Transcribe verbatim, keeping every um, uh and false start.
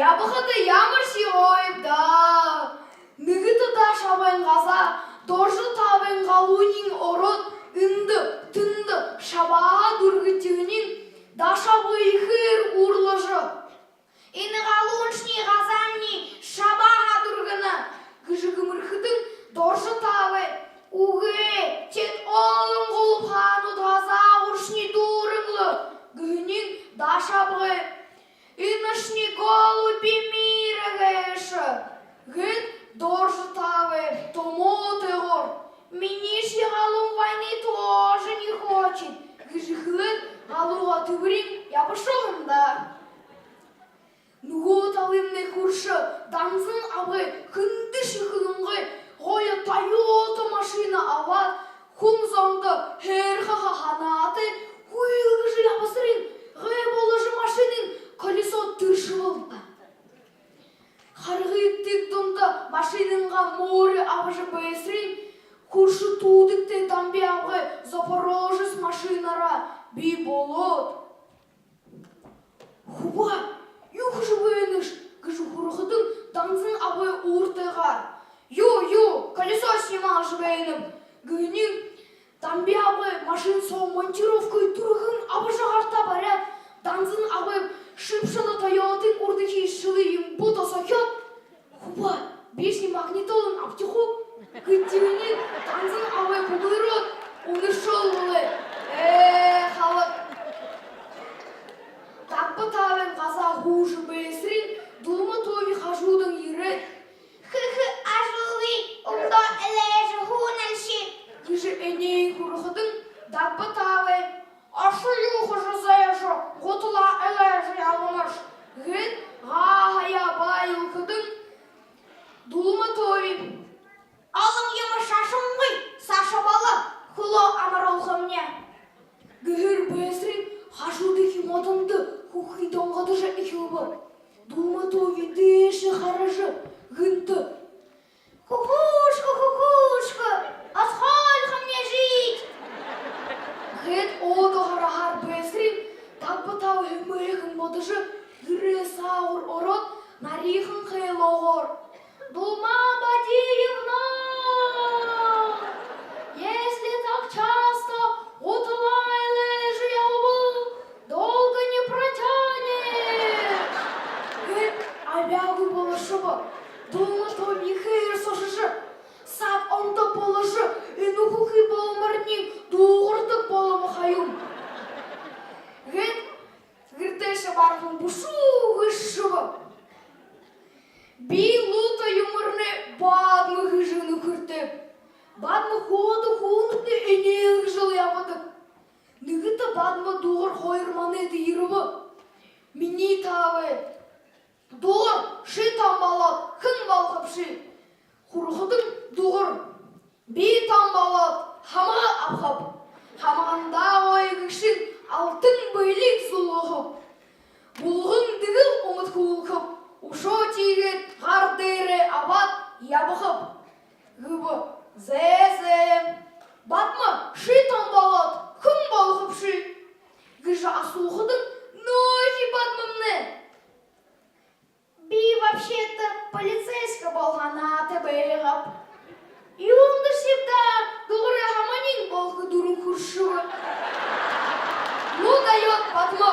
Ябахада ямаршье гоёб даа. Нэгэтэ даа шабайн газаа Доржо Таавайн галуунинь ороод, эндэ тэндэ шабаа дүүргэдэг һэн. Даа шабгы ехээр уурлажа: «Энэ галууншни газаамни шабааһаа дүүргэнэ», — гэжэ гэмэрхэдэнь, Доржо Таавай: «Үгы, тэд олон голубь хаанууд газаагууршни дүүрэн лэ», — гэһэнинь, даа шабгы: «Энэшни голуби мира гээшэ», — гээд, Доржо Таавай томоотойгоор: «Миниишье галуун войны тоже не хочет», — гэжэ хэлээд, галуугаа тэбэриин ябашоо һэн даа. Нүгөө талымнай хүршэ Данзан абгай хэндэшье хэлэнгүй гоё Тойота машина абаад, хүн зондо һайрхаха һанаатай хүйлгэжэ ябасарынь, гай боложо машинын колесо тэрэшэбэл даа. Харгы тииг дунда машинынгаа мөөрөө абажа байсарынь, хүршэ Туудагтай Дамби абгай Запорожец машинаараа бии болоод: «Хубаа, юу хэжэ байнаш?» — гэжэ һурахадань, Данзан абгай ууртайгаар: «Юу, юу, колесо снималжа байнаб», — гэһэнинь, Дамби абгай машин соо монтировкой түргэн абажа гартаа баряад, Данзан абгай шэб шэнэ Тойотын урдахи шэлые бү тосохёод: «Хубаа, бишни магнитолынь абтахи гү?» — гэжэ хэлэһэнинь, Данзан абгай хүбэрөөд, үнэршөөл бэлэй. Ээ, халаг! Дагба Таавайн газаа һуужа байсарынь, Дулма Тооби хажуудань ерээд: «Хэхэ ажалби, үмдөө элээжэ һуунабши», — гэжэ энеэн һурахадань, Дагба Таавай: «Аша юу хэжэ зайша, гуталаа элээжэ ябанаш», — гээд, гааһаяа баялхадань, Дулма Тооби: «Олон юумэ шашангүй, саашаа болоо, хүлөө амаруулхамни», — гэһээр байсарынь, хажуудахи модондо хүхы донгодожо эхилбэ. Дулма Тооби дээшээ хаража, гэнтэ: «Кукушка, кукушка, а сколько мне жить?» — гээд, өөдөө хараһаар байсарынь, Дагба Таавай һэмээхэн бодожо, гэрэй саагуур ороод, нариихан хэлээгүүр: «Дулма Бадиевна, если так часто гуталаа элээжэ ябабал, долго не протянешь», — гээд, абяагүй болошобо. Дулма Тооби ехээр сошожо, саг онто боложо, энэ хүхы болморынь дуугардаг болобо ха юм. Гээд гэртээшье бараһан бэшүү гээшэбэ. Би лута юумэрнай Бадма гэжэ нүхэртэйб. Бадма хөөдэ хүнүүдтэ энеэлгэжэл ябадаг. Нэгэтэ Бадма Дугар хоёр манайда ерэбэ. Минии таабай: «Дугар, ши томо болоод, хэн болохобши?» — һурахадань, Дугар: «Би томо болоод, һамга абахаб. Һамгандаа гоё гэгшын алтан бэлиг зулгахаб. Булган дэгэл үмэд хүлгэхэб. Үшөө тиигээд гар дээрээ абаад ябахаб», — гэбэ. «Зэ, зэ. Бадма, ши томо болоод, хэн болохобши?» — гэжэ асуухадань, нөөхи Бадмамнай: «Би вообще-то полицейскэ болоо һанаатай байгааб». «Юундэршиб даа, Дугарай һамганиинь болохо дуран хүршэбэ». «Ну даёт, Бадма.